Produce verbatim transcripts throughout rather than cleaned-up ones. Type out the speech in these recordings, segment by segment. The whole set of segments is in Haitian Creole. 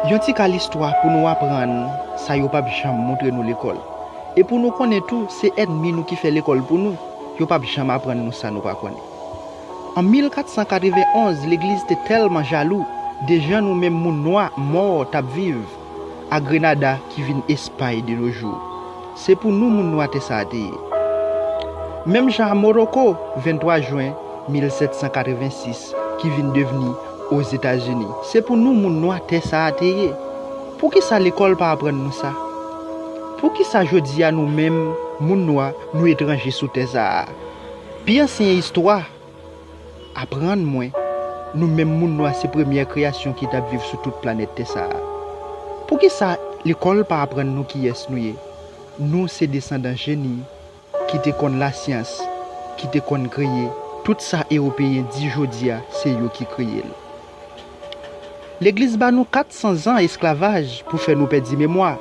Yon ti kal istwa pou nou aprann sa yo p ap janm montre nou lekòl. E pou nou konnen tou, se ènmi nou ki fè lekòl pou nou, yo p ap janm aprann nou sa nou pa konnen. An mil kat san katreven onz, legliz te tèlman jalou de jan nou menm moun nwa mò t ap viv a Grenada ki vin Espay de nos jours. Se pou nou moun nwa tè sa a te ye. Menm jan a Moroko, venntwa jen mil sèt san katreven sis, ki vin devni Ozetazini. Se pou nou moun nwa tè sa a te ye. Poukisa lekòl pa aprann nou sa? Poukisa jodi a nou menm, moun nwa, nou etranje sou tè sa a? Pi ansyen istwa aprann mwen, nou menm moun nwa se premyè kreyasyon ki t ap viv sou tout planèt tè sa a. Poukisa lekòl pa aprann nou kiyès nou ye? Nou se desandan jeni ki te konn lasyans, ki te konn kreye tout sa Ewopeyen di jodi a se yo ki kreye l. Legliz ba nou kat san zan esklavaj pou fè nou pèdi memwa.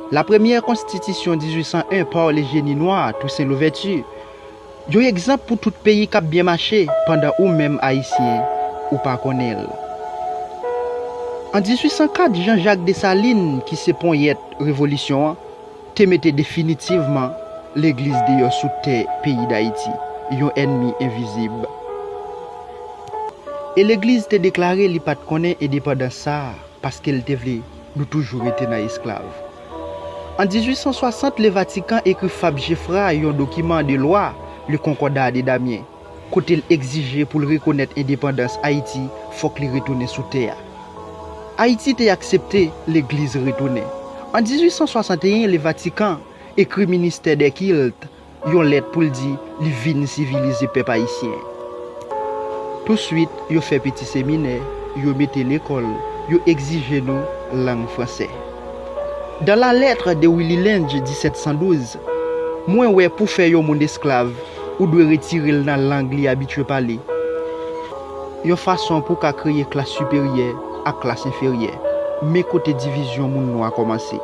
La premyè konstitisyon dizuit san en pa le jeni nwa, Toussaint Louverture, yon egzanp pou tout peyi k ap byen mache pandan ou menm Ayisyen ou pa konnen l. An dizuit san kat, Jean-Jacques Dessalines, ki se ponyèt revolisyon an, te mete definitivman legliz deyò sou tè peyi Dayiti, yon ènmi envizib. E legliz te deklare li pa t konnen endepandans sa a paske l te vle nou toujou rete nan esklav. An dizuit san swasant, Le Vatican ekri Fab Geffrard yon dokiman de lwa, Le Concordat de Damiens, kote l egzije pou l rekonèt endepandans Ayiti, fòk li retounen sou tè a. Ayiti te aksepte, legliz retounen. An dizuit san swasanteyen, Le Vatican ekri ministè dè kilt yon lèt pou l di li vin sivilize pèp ayisyen. Touswit, yo fè piti seminè, yo mete lekòl, yo egzije nou lang fransè. Dans la lettre de Willy Lindge, disèt san douz, mwen wè pou fè yon moun esklav, ou dwe retire l nan lang li abitye pale. Yon fason pou ka kreye klas siperyè ak klas enferyè. Men kote divizyon moun nwa kòmanse.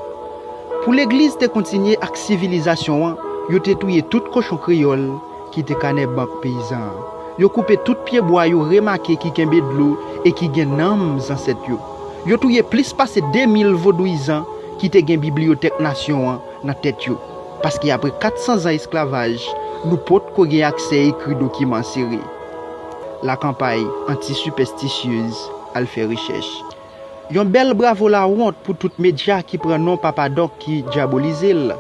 Pou legliz te kontinye ak sivilizasyon an, yo te touye tout kochon kreyòl ki te kanè bank peyizan an. Yo koupe tout pyebwa yo remake ki kenbe dlo e ki gen nanm zansèt yo. Yo touye plis pase de mil vodouyizan ki te gen bibliyotèk nasyon an nan tèt yo, paske apre kat san zan esklavaj, nou potko gen aksè ekri dokiman sere. La campagne anti-superstitieuse, al fè rechèch. Yon bèl bravo lawont pou tout medya ki pran non Papa Donk ki dyabolize l,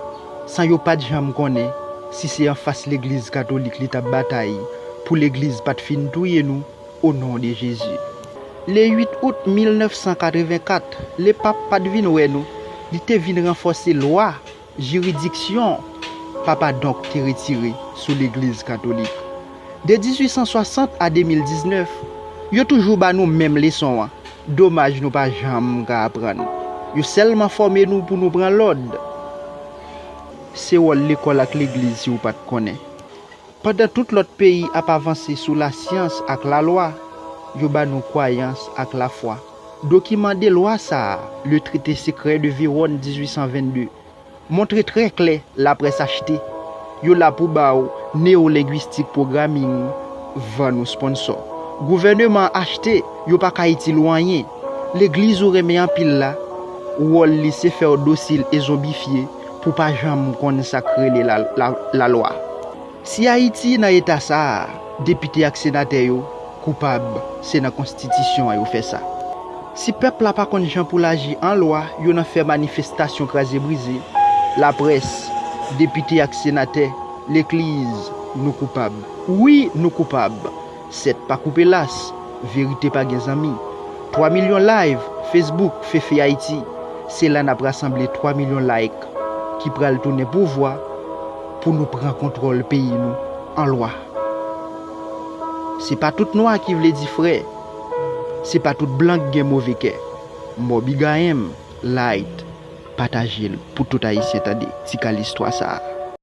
san yo pa t janm konnen si se anfas legliz katolik li t ap batay pou legliz pa t fin touye nou, o non de Jezi. Le uit out mil nèf san katreven kat, lepap pa t vin wè nou, li te vin ranfòse lwa, jiridiksyon Papa Donk te retire sou legliz katolik. De dizuit san swasant a de mil diznèf, yo toujou ba nou menm leson an. Domaj nou pa janm ka aprann. Yo sèlman fòme nou pou nou pran lòd. Se wòl lekòl ak legliz si w pa t konnen. Pandan tout lòt peyi ap avanse sou lasyans ak lalwa, yo ba nou kwayans ak lafwa. Dokiman de lwa sa a, Le Traité Secret de Vérone dizuit san vennde, montre trè klè laprès achte. Yo la pou ba w Neolengwistik Programming, vann ou sponsò. Gouvèneman an achte, yo pa ka itil ou anyen. Legliz ou renmen anpil la, wòl li se fè w dosil e zonbifye pou w pa janm konn sa k rele la, la, lalwa. Si Ayiti nan eta sa a, depite ak senatè yo koupab, se nan konstitisyon an yo fè sa. Si pèp la pa konn jan pou l aji an lwa, yo nan fè manifestasyon kraze brize, laprès, depite ak senatè, legliz, nou koupab. Wi, nou koupab. Sèt pa koupe las, verite pa gen zanmi. Twa milyon live, Facebook, Fefe Ayiti, se la n ap rasanble twa milyon like ki pral tounen pouvwa pou nou pran kontwòl peyi nou an lwa. Se pa tout nwa ki vle di frè. Se pa tout blan k gen move kè. Mò Big A M, like, pataje l pou tout Ayisyen tande ti kal istwa sa a.